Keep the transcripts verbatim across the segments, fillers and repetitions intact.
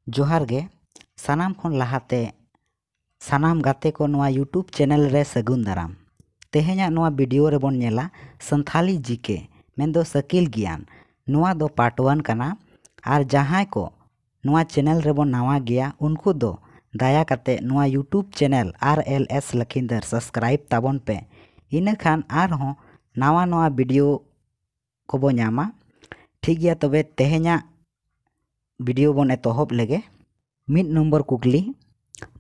ᱡᱚᱦᱟᱨ ᱜᱮ᱾ ᱥᱟᱱᱟᱢ ᱠᱷᱚᱱ ᱞᱟᱦᱟᱛᱮ ᱥᱟᱱᱟᱢ ᱜᱟᱛᱮ ᱠᱚ ᱱᱚᱣᱟ YouTube ᱪᱮᱱᱮᱞ ᱨᱮ ᱥᱟᱹᱜᱩᱱ ᱫᱟᱨᱟᱢ᱾ ᱛᱮᱦᱮᱧᱟᱜ ᱱᱚᱣᱟ ᱵᱷᱤᱰᱤᱭᱳ ᱨᱮᱵᱚᱱ ᱧᱮᱞᱟ ᱥᱟᱱᱛᱷᱟᱞᱤ ᱡᱤᱠᱮ, ᱢᱮᱱᱫᱚ ᱥᱟᱹᱠᱤᱞ ᱜᱮᱭᱟᱱ᱾ ᱱᱚᱣᱟ ᱫᱚ ᱯᱟᱨᱴ ᱳᱣᱟᱱ ᱠᱟᱱᱟ᱾ ᱟᱨ ᱡᱟᱦᱟᱸᱭ ᱠᱚ ᱱᱚᱣᱟ ᱪᱮᱱᱮᱞ ᱨᱮᱵᱚᱱ ᱱᱟᱣᱟ ᱜᱮᱭᱟ, ᱩᱱᱠᱩ ᱫᱚ ᱫᱟᱭᱟ ᱠᱟᱛᱮ ᱱᱚᱣᱟ YouTube ᱪᱮᱱᱮᱞ ᱟᱨ ᱮᱞ ᱮᱥ ᱞᱟᱹᱠᱷᱤᱱᱫᱟᱨ ᱥᱟᱵᱥᱠᱨᱟᱭᱤᱵ ᱛᱟᱵᱚᱱ ᱯᱮ᱾ ᱤᱱᱟᱹᱠᱷᱟᱱ ᱟᱨᱦᱚᱸ ᱱᱟᱣᱟ ᱱᱟᱣᱟ ᱵᱷᱤᱰᱤᱭᱳ ᱠᱚᱵᱚ ᱧᱟᱢᱟ᱾ ᱴᱷᱤᱠ ᱜᱮᱭᱟ, ᱛᱚᱵᱮ ᱛᱮᱦᱮᱧᱟᱜ ᱵᱷᱤᱰᱤᱭᱳ ᱵᱚᱱ ᱮᱛᱚᱦᱚᱵ ᱞᱮᱜᱮ᱾ ᱢᱤᱫ ᱱᱚᱢᱵᱚᱨ ᱠᱩᱠᱞᱤ,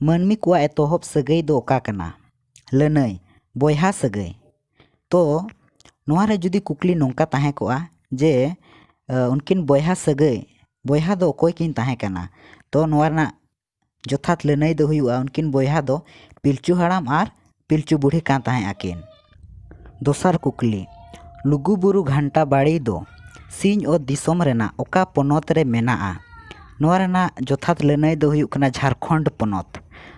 ᱢᱟᱹᱱᱢᱤ ᱠᱚᱣᱟᱜ ᱮᱛᱚᱦᱚᱵ ᱥᱟᱹᱜᱟᱹᱭ ᱫᱚ ᱚᱠᱟ ᱠᱟᱱᱟ? ᱞᱟᱹᱱᱟᱹᱭ, ᱵᱚᱭᱦᱟ ᱥᱟᱹᱜᱟᱹᱭ᱾ ᱛᱚ ᱱᱚᱣᱟ ᱨᱮ ᱡᱩᱫᱤ ᱠᱩᱠᱞᱤ ᱱᱚᱝᱠᱟ ᱛᱟᱦᱮᱸ ᱠᱚᱜᱼᱟ ᱡᱮ, ᱟᱹ, ᱩᱱᱠᱤᱱ ᱵᱚᱭᱦᱟ ᱥᱟᱹᱜᱟᱹᱭ, ᱵᱚᱭᱦᱟ ᱫᱚ ᱚᱠᱚᱭ ᱠᱤᱱ ᱛᱟᱦᱮᱸ ᱠᱟᱱᱟ? ᱛᱚ ᱱᱚᱣᱟ ᱨᱮᱱᱟᱜ ᱡᱚᱛᱷᱟᱛ ᱞᱟᱹᱱᱟᱹᱭ ᱫᱚ ᱦᱩᱭᱩᱜᱼᱟ, ᱩᱱᱠᱤᱱ ᱵᱚᱭᱦᱟ ᱫᱚ ᱯᱤᱞᱪᱩ ᱦᱟᱲᱟᱢ ᱟᱨ ᱯᱤᱞᱪᱩ ᱵᱩᱲᱦᱤ ᱠᱟᱱ ᱛᱟᱦᱮᱸ ᱟᱹᱠᱤᱱ᱾ ᱫᱚᱥᱟᱨ ᱠᱩᱠᱞᱤ, ᱞᱩᱜᱩᱵᱩᱨᱩ ᱜᱷᱟᱱᱴᱟ ᱵᱟᱲᱤ ᱫᱚ ᱥᱤᱧ ᱚᱛ ᱫᱤᱥᱚᱢ ᱨᱮᱱᱟᱜ ᱚᱠᱟ ᱯᱚᱱᱚᱛ ᱨᱮ ᱢᱮᱱᱟᱜᱼᱟ? ᱱᱚᱣᱟ ᱨᱮᱱᱟᱜ ᱡᱚᱛᱷᱟᱛ ᱞᱟᱹᱱᱟᱹᱭ ᱫᱚ ᱦᱩᱭᱩᱜ ᱠᱟᱱᱟ ᱡᱷᱟᱲᱠᱷᱚᱸᱰ ᱯᱚᱱᱚᱛ᱾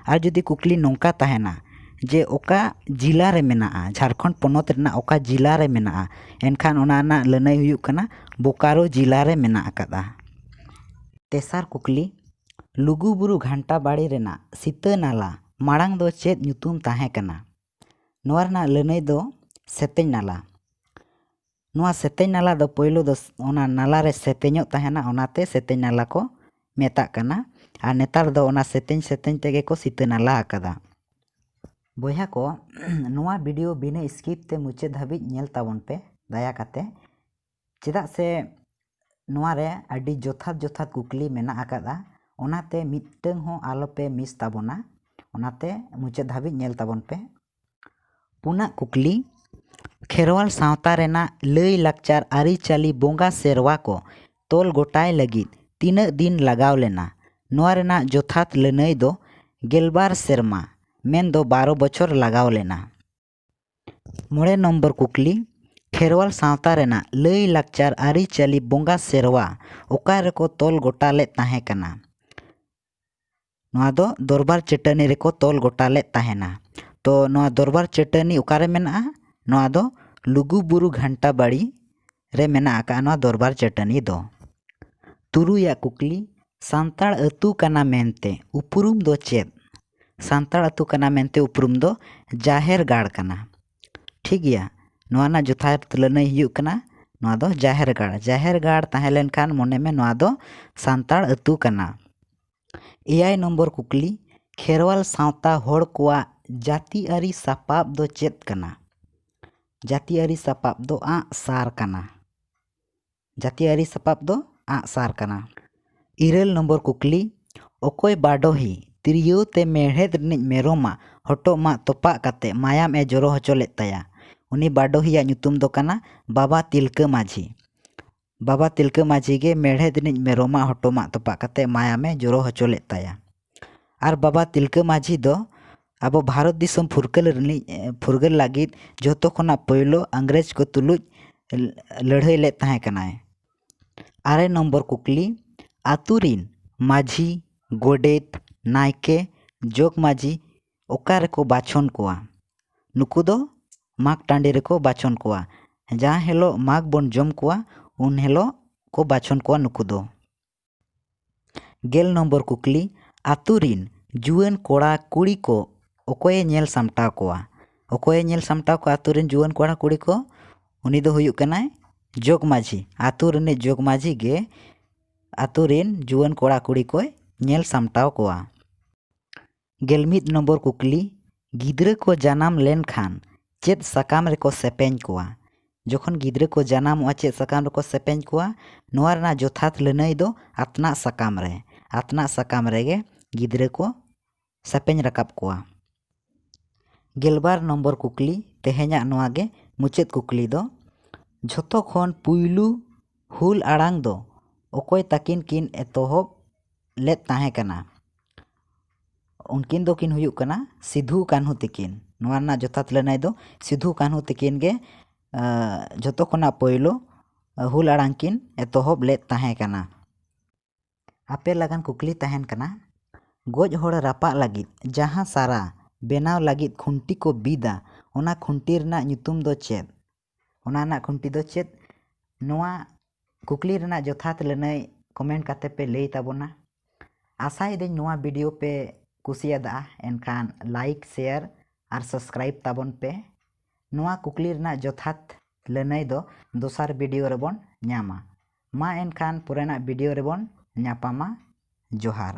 ᱟᱨ ᱡᱩᱫᱤ ᱠᱩᱠᱞᱤ ᱱᱚᱝᱠᱟ ᱛᱟᱦᱮᱱᱟ ᱡᱮ ᱚᱠᱟ ᱡᱤᱞᱟ ᱨᱮ ᱢᱮᱱᱟᱜᱼᱟ, ᱡᱷᱟᱲᱠᱷᱚᱸᱰ ᱯᱚᱱᱚᱛ ᱨᱮᱱᱟᱜ ᱚᱠᱟ ᱡᱤᱞᱟ ᱨᱮ ᱢᱮᱱᱟᱜᱼᱟ, ᱮᱱᱠᱷᱟᱱ ᱚᱱᱟ ᱨᱮᱱᱟᱜ ᱞᱟᱹᱱᱟᱹᱭ ᱦᱩᱭᱩᱜ ᱠᱟᱱᱟ ᱵᱳᱠᱟᱨᱳ ᱡᱤᱞᱟ ᱨᱮ ᱢᱮᱱᱟᱜ ᱟᱠᱟᱫᱟ᱾ ᱛᱮᱥᱟᱨ ᱠᱩᱠᱞᱤ, ᱞᱩᱜᱩᱵᱩᱨᱩ ᱜᱷᱟᱱᱴᱟ ᱵᱟᱲᱤ ᱨᱮᱱᱟᱜ ᱥᱤᱛᱟᱹ ᱱᱟᱞᱟ ᱢᱟᱲᱟᱝ ᱫᱚ ᱪᱮᱫ ᱧᱩᱛᱩᱢ ᱛᱟᱦᱮᱸ ᱠᱟᱱᱟ? ᱱᱚᱣᱟ ᱨᱮᱱᱟᱜ ᱞᱟᱹᱱᱟᱹᱭ ᱫᱚ ᱥᱮᱛᱮᱧ ᱱᱟᱞᱟ᱾ ᱱᱚᱣᱟ ᱥᱮᱛᱮᱧ ᱱᱟᱞᱟ ᱫᱚ ᱯᱳᱭᱞᱳ ᱫᱚ ᱚᱱᱟ ᱱᱟᱞᱟ ᱨᱮ ᱥᱮᱛᱮᱧᱚᱜ ᱛᱟᱦᱮᱱᱟ, ᱚᱱᱟᱛᱮ ᱥᱮᱛᱮᱧ ᱱᱟᱞᱟ ᱠᱚ ᱢᱮᱛᱟᱜ ᱠᱟᱱᱟ᱾ ᱟᱨ ᱱᱮᱛᱟᱨ ᱫᱚ ᱚᱱᱟ ᱥᱮᱛᱮᱧ ᱥᱮᱛᱮᱧ ᱛᱮᱜᱮ ᱠᱚ ᱥᱤᱛᱟᱹ ᱱᱟᱞᱟ ᱟᱠᱟᱫᱟ᱾ ᱵᱚᱭᱦᱟ ᱠᱚ, ᱱᱚᱣᱟ ᱵᱷᱤᱰᱤᱭᱳ ᱵᱤᱱᱟᱹ ᱥᱠᱤᱯ ᱛᱮ ᱢᱩᱪᱟᱹᱫ ᱫᱷᱟᱹᱵᱤᱡ ᱧᱮᱞ ᱛᱟᱵᱚᱱ ᱯᱮ ᱫᱟᱭᱟ ᱠᱟᱛᱮ, ᱪᱮᱫᱟᱜ ᱥᱮ ᱱᱚᱣᱟ ᱨᱮ ᱟᱹᱰᱤ ᱡᱚᱛᱷᱟᱛ ᱡᱚᱛᱷᱟᱛ ᱠᱩᱠᱞᱤ ᱢᱮᱱᱟᱜ ᱟᱠᱟᱫᱟ, ᱚᱱᱟᱛᱮ ᱢᱤᱫᱴᱟᱹᱝ ᱦᱚᱸ ᱟᱞᱚᱯᱮ ᱢᱤᱥ ᱛᱟᱵᱚᱱᱟ, ᱚᱱᱟᱛᱮ ᱢᱩᱪᱟᱹᱫ ᱫᱷᱟᱹᱵᱤᱡ ᱧᱮᱞ ᱛᱟᱵᱚᱱ ᱯᱮ᱾ ᱯᱩᱱᱟᱜ ᱠᱩᱠᱞᱤ, ᱠᱷᱮᱨᱣᱟᱞ ᱥᱟᱶᱛᱟ ᱨᱮᱱᱟᱜ ᱞᱟᱹᱭ ᱞᱟᱠᱪᱟᱨ ᱟᱹᱨᱤᱪᱟᱹᱞᱤ ᱵᱚᱸᱜᱟ ᱥᱮᱨᱣᱟ ᱠᱚ ᱛᱚᱞ ᱜᱚᱴᱟᱭ ᱞᱟᱹᱜᱤᱫ ᱛᱤᱱᱟᱹᱜ ᱫᱤᱱ ᱞᱟᱜᱟᱣ ᱞᱮᱱᱟ? ᱱᱚᱣᱟ ᱨᱮᱱᱟᱜ ᱡᱚᱛᱷᱟᱛ ᱞᱟᱹᱱᱟᱹᱭ ᱫᱚ ᱜᱮᱞᱵᱟᱨ ᱥᱮᱨᱢᱟ, ᱢᱮᱱᱫᱚ ᱵᱟᱨᱚ ᱵᱚᱪᱷᱚᱨ ᱞᱟᱜᱟᱣ ᱞᱮᱱᱟ᱾ ᱢᱚᱬᱮ ᱱᱚᱢᱵᱚᱨ ᱠᱩᱠᱞᱤ, ᱠᱷᱮᱨᱣᱟᱞ ᱥᱟᱶᱛᱟ ᱨᱮᱱᱟᱜ ᱞᱟᱹᱭ ᱞᱟᱠᱪᱟᱨ ᱟᱹᱨᱤᱪᱟᱹᱞᱤ ᱵᱚᱸᱜᱟ ᱥᱮᱨᱣᱟ ᱚᱠᱟ ᱨᱮᱠᱚ ᱛᱚᱞ ᱜᱚᱴᱟ ᱞᱮᱫ ᱛᱟᱦᱮᱸ ᱠᱟᱱᱟ? ᱱᱚᱣᱟ ᱫᱚ ᱫᱚᱨᱵᱟᱨ ᱪᱟᱹᱴᱟᱹᱱᱤ ᱨᱮᱠᱚ ᱛᱚᱞ ᱜᱚᱴᱟ ᱞᱮᱫ ᱛᱟᱦᱮᱱᱟ᱾ ᱛᱚ ᱱᱚᱣᱟ ᱫᱚᱨᱵᱟᱨ ᱪᱟᱹᱴᱟᱹᱱᱤ ᱚᱠᱟᱨᱮ ᱢᱮᱱᱟᱜᱼᱟ? ᱱᱚᱣᱟ ᱫᱚ ᱞᱩᱜᱩ ᱵᱩᱨᱩ ᱜᱷᱟᱱᱴᱟ ᱵᱟᱲᱤ ᱨᱮ ᱢᱮᱱᱟᱜ ᱟᱠᱟᱫᱼᱟ ᱱᱚᱣᱟ ᱫᱚᱨᱵᱟᱨ ᱪᱟᱹᱴᱟᱹᱱᱤ ᱫᱚ᱾ ᱛᱩᱨᱩᱭᱟᱜ ᱠᱩᱠᱞᱤ, ᱥᱟᱱᱛᱟᱲ ᱟᱹᱛᱩ ᱠᱟᱱᱟ ᱢᱮᱱᱛᱮ ᱩᱯᱨᱩᱢ ᱫᱚ ᱪᱮᱫ? ᱥᱟᱱᱛᱟᱲ ᱟᱹᱛᱩ ᱠᱟᱱᱟ ᱢᱮᱱᱛᱮ ᱩᱯᱨᱩᱢ ᱫᱚ ᱡᱟᱦᱮᱨ ᱜᱟᱲ ᱠᱟᱱᱟ᱾ ᱴᱷᱤᱠ ᱜᱮᱭᱟ, ᱱᱚᱣᱟ ᱨᱮᱱᱟᱜ ᱡᱚᱛᱷᱟᱛ ᱞᱟᱹᱱᱟᱹᱭ ᱦᱩᱭᱩᱜ ᱠᱟᱱᱟ ᱱᱚᱣᱟ ᱫᱚ ᱡᱟᱦᱮᱨ ᱜᱟᱲ᱾ ᱡᱟᱦᱮᱨ ᱜᱟᱲ ᱛᱟᱦᱮᱸ ᱞᱮᱱᱠᱷᱟᱱ ᱢᱚᱱᱮ ᱢᱮ ᱱᱚᱣᱟ ᱫᱚ ᱥᱟᱱᱛᱟᱲ ᱟᱹᱛᱩ ᱠᱟᱱᱟ᱾ ᱮᱭᱟᱭ ᱱᱚᱢᱵᱚᱨ ᱠᱩᱠᱞᱤ, ᱠᱷᱮᱨᱣᱟᱞ ᱥᱟᱶᱛᱟ ᱦᱚᱲ ᱠᱚᱣᱟᱜ ᱡᱟᱹᱛᱤᱭᱟᱹᱨᱤ ᱥᱟᱯᱟᱵ ᱫᱚ ᱪᱮᱫ ᱠᱟᱱᱟ? ᱡᱟᱹᱛᱤᱭᱟᱹᱨᱤ ᱥᱟᱯᱟᱵ ᱫᱚ ᱟᱸᱜ ᱥᱟᱨ ᱠᱟᱱᱟ᱾ ᱡᱟᱹᱛᱤᱭᱟᱹᱨᱤ ᱥᱟᱯᱟᱵ ᱫᱚ ᱟᱸᱜ ᱥᱟᱨ ᱠᱟᱱᱟ᱾ ᱤᱨᱟᱹᱞ ᱱᱚᱢᱵᱚᱨ ᱠᱩᱠᱞᱤ, ᱚᱠᱚᱭ ᱵᱟᱰᱚᱦᱤ ᱛᱤᱨᱭᱳ ᱛᱮ ᱢᱮᱲᱦᱮᱫ ᱨᱤᱱᱤᱡ ᱢᱮᱨᱚᱢᱟᱜ ᱦᱚᱴᱚᱜ ᱢᱟᱜ ᱛᱚᱯᱟᱜ ᱠᱟᱛᱮ ᱢᱟᱭᱟᱢ ᱮ ᱡᱚᱨᱚ ᱦᱚᱪᱚ ᱞᱮᱫ ᱛᱟᱭᱟ? ᱩᱱᱤ ᱵᱟᱰᱚᱦᱤᱭᱟᱜ ᱧᱩᱛᱩᱢ ᱫᱚ ᱠᱟᱱᱟ ᱵᱟᱵᱟ ᱛᱤᱞᱠᱟᱹ ᱢᱟᱹᱡᱷᱤ᱾ ᱵᱟᱵᱟ ᱛᱤᱞᱠᱟᱹ ᱢᱟᱹᱡᱷᱤ ᱜᱮ ᱢᱮᱲᱦᱮᱫ ᱨᱤᱱᱤᱡ ᱢᱮᱨᱚᱢᱟᱜ ᱦᱚᱴᱚᱜ ᱢᱟᱜ ᱛᱚᱯᱟᱜ ᱠᱟᱛᱮ ᱢᱟᱭᱟᱢ ᱮ ᱡᱚᱨᱚ ᱦᱚᱪᱚ ᱞᱮᱫ ᱛᱟᱭᱟ᱾ ᱟᱨ ᱵᱟᱵᱟ ᱛᱤᱞᱠᱟᱹ ᱢᱟᱹᱡᱷᱤ ᱫᱚ ᱟᱵᱚ ᱵᱷᱟᱨᱚᱛ ᱫᱤᱥᱚᱢ ᱯᱷᱩᱨᱜᱟᱹᱞ ᱨᱤᱱᱤᱡ, ᱯᱷᱩᱨᱜᱟᱹᱞ ᱞᱟᱹᱜᱤᱫ ᱡᱚᱛᱚ ᱠᱷᱚᱱᱟᱜ ᱯᱳᱭᱞᱳ ᱤᱝᱨᱮᱡᱽ ᱠᱚ ᱛᱩᱞᱩᱡ ᱞᱟᱹᱲᱦᱟᱹᱭ ᱞᱮᱫ ᱛᱟᱦᱮᱸ ᱠᱟᱱᱟᱭ᱾ ᱟᱨᱮ ᱱᱚᱢᱵᱚᱨ ᱠᱩᱠᱞᱤ, ᱟᱛᱳ ᱨᱤᱱ ᱢᱟᱹᱡᱷᱤ, ᱜᱚᱰᱮᱛ, ᱱᱟᱭᱠᱮ, ᱡᱚᱜᱽ ᱢᱟᱹᱡᱷᱤ ᱚᱠᱟ ᱨᱮᱠᱚ ᱵᱟᱪᱷᱚᱱ ᱠᱚᱣᱟ? ᱱᱩᱠᱩ ᱫᱚ ᱢᱟᱜᱽ ᱴᱟᱺᱰᱤ ᱨᱮᱠᱚ ᱵᱟᱪᱷᱚᱱ ᱠᱚᱣᱟ᱾ ᱡᱟᱦᱟᱸ ᱦᱤᱞᱳᱜ ᱢᱟᱜᱽ ᱵᱚᱱ ᱡᱚᱢ ᱠᱚᱣᱟ, ᱩᱱ ᱦᱤᱞᱳᱜ ᱠᱚ ᱵᱟᱪᱷᱚᱱ ᱠᱚᱣᱟ ᱱᱩᱠᱩ ᱫᱚ᱾ ᱜᱮᱞ ᱱᱚᱢᱵᱚᱨ ᱠᱩᱠᱞᱤ, ᱟᱛᱳ ᱨᱤᱱ ᱡᱩᱣᱟᱹᱱ ᱠᱚᱲᱟ ᱠᱩᱲᱤ ᱠᱚ ᱚᱠᱚᱭᱮ ᱧᱮᱞ ᱥᱟᱢᱴᱟᱣ ᱠᱚᱣᱟ? ᱚᱠᱚᱭᱮ ᱧᱮᱞ ᱥᱟᱢᱴᱟᱣ ᱠᱚᱣᱟ ᱟᱛᱳ ᱨᱤᱱ ᱡᱩᱣᱟᱹᱱ ᱠᱚᱲᱟ ᱠᱩᱲᱤ ᱠᱚ? ᱩᱱᱤ ᱫᱚ ᱦᱩᱭᱩᱜ ᱠᱟᱱᱟᱭ ᱡᱚᱜᱽ ᱢᱟᱹᱡᱷᱤ᱾ ᱟᱛᱳ ᱨᱤᱱᱤᱡ ᱡᱚᱜᱽ ᱢᱟᱹᱡᱷᱤ ᱜᱮ ᱟᱛᱳ ᱨᱤᱱ ᱡᱩᱣᱟᱹᱱ ᱠᱚᱲᱟ ᱠᱩᱲᱤ ᱠᱚᱭ ᱧᱮᱞ ᱥᱟᱢᱴᱟᱣ ᱠᱚᱣᱟ᱾ ᱜᱮᱞ ᱢᱤᱫ ᱱᱚᱢᱵᱚᱨ ᱠᱩᱠᱞᱤ, ᱜᱤᱫᱽᱨᱟᱹ ᱠᱚ ᱡᱟᱱᱟᱢ ᱞᱮᱱᱠᱷᱟᱱ ᱪᱮᱫ ᱥᱟᱠᱟᱢ ᱨᱮᱠᱚ ᱥᱮᱯᱮᱧ ᱠᱚᱣᱟ? ᱡᱚᱠᱷᱚᱱ ᱜᱤᱫᱽᱨᱟᱹ ᱠᱚ ᱡᱟᱱᱟᱢᱚᱜᱼᱟ, ᱪᱮᱫ ᱥᱟᱠᱟᱢ ᱨᱮᱠᱚ ᱥᱮᱯᱮᱧ ᱠᱚᱣᱟ? ᱱᱚᱣᱟ ᱨᱮᱱᱟᱜ ᱡᱚᱛᱷᱟᱛ ᱞᱟᱹᱱᱟᱹᱭ ᱫᱚ ᱟᱛᱱᱟᱜ ᱥᱟᱠᱟᱢ ᱨᱮ᱾ ᱟᱛᱱᱟᱜ ᱥᱟᱠᱟᱢ ᱨᱮᱜᱮ ᱜᱤᱫᱽᱨᱟᱹ ᱠᱚ ᱥᱮᱯᱮᱧ ᱨᱟᱠᱟᱵ ᱠᱚᱣᱟ᱾ ᱜᱮᱞᱵᱟᱨ ᱱᱚᱢᱵᱚᱨ ᱠᱩᱠᱞᱤ, ᱛᱮᱦᱮᱧᱟᱜ ᱱᱚᱣᱟ ᱜᱮ ᱢᱩᱪᱟᱹᱫ ᱠᱩᱠᱞᱤ ᱫᱚ, ᱡᱷᱚᱛᱚ ᱠᱷᱚᱱ ᱯᱩᱭᱞᱩ ᱦᱩᱞ ᱟᱲᱟᱝ ᱫᱚ ᱚᱠᱚᱭ ᱛᱟᱹᱠᱤᱱ ᱠᱤᱱ ᱮᱛᱚᱦᱚᱵ ᱞᱮᱫ ᱛᱟᱦᱮᱸ ᱠᱟᱱᱟ? ᱩᱱᱠᱤᱱ ᱫᱚᱠᱤᱱ ᱦᱩᱭᱩᱜ ᱠᱟᱱᱟ ᱥᱤᱫᱷᱩ ᱠᱟᱹᱱᱦᱩ ᱛᱟᱹᱠᱤᱱ᱾ ᱱᱚᱣᱟ ᱨᱮᱱᱟᱜ ᱡᱚᱛᱷᱟᱛ ᱞᱟᱹᱱᱟᱹᱭ ᱫᱚ ᱥᱤᱫᱷᱩ ᱠᱟᱹᱱᱦᱩ ᱛᱟᱹᱠᱤᱱ ᱜᱮ, ᱟᱸ, ᱡᱷᱚᱛᱚ ᱠᱷᱚᱱᱟᱜ ᱯᱳᱭᱞᱳ, ᱟᱸ, ᱦᱩᱞ ᱟᱲᱟᱝ ᱠᱤᱱ ᱮᱛᱚᱦᱚᱵ ᱞᱮᱫ ᱛᱟᱦᱮᱸ ᱠᱟᱱᱟ᱾ ᱟᱯᱮ ᱞᱟᱜᱟᱱ ᱠᱩᱠᱞᱤ ᱛᱟᱦᱮᱱ ᱠᱟᱱᱟ, ᱜᱚᱡ ᱦᱚᱲ ᱨᱟᱯᱟᱜ ᱞᱟᱹᱜᱤᱫ ᱡᱟᱦᱟᱸ ᱥᱟᱨᱟ ᱵᱮᱱᱟᱣ ᱞᱟᱹᱜᱤᱫ ᱠᱷᱩᱱᱴᱤ ᱠᱚ ᱵᱤᱫᱟ, ᱚᱱᱟ ᱠᱷᱩᱱᱴᱤ ᱨᱮᱱᱟᱜ ᱧᱩᱛᱩᱢ ᱫᱚ ᱪᱮᱫ? ᱚᱱᱟ ᱨᱮᱱᱟᱜ ᱠᱷᱩᱱᱴᱤ ᱫᱚ ᱪᱮᱫ? ᱱᱚᱣᱟ ᱠᱩᱠᱞᱤ ᱨᱮᱱᱟᱜ ᱡᱚᱛᱷᱟᱛ ᱞᱟᱹᱱᱟᱹᱭ comment ᱠᱟᱛᱮ ᱯᱮ ᱞᱟᱹᱭ ᱛᱟᱵᱚᱱᱟ᱾ ᱟᱥᱟᱭᱮᱫᱟᱹᱧ ᱱᱚᱣᱟ video ᱯᱮ ᱠᱩᱥᱤᱭᱟᱫᱟ, ᱮᱱᱠᱷᱟᱱ like, share ᱟᱨ subscribe ᱛᱟᱵᱚᱱ ᱯᱮ᱾ ᱱᱚᱣᱟ ᱠᱩᱠᱞᱤ ᱨᱮᱱᱟᱜ ᱡᱚᱛᱷᱟᱛ ᱞᱟᱹᱱᱟᱹᱭ ᱫᱚ ᱫᱚᱥᱟᱨ video ᱨᱮᱵᱚᱱ ᱧᱟᱢᱟ᱾ ᱢᱟ ᱮᱱᱠᱷᱟᱱ ᱯᱚᱨᱮᱱᱟᱜ video ᱨᱮᱵᱚᱱ ᱧᱟᱯᱟᱢᱟ᱾ ᱡᱚᱦᱟᱨ᱾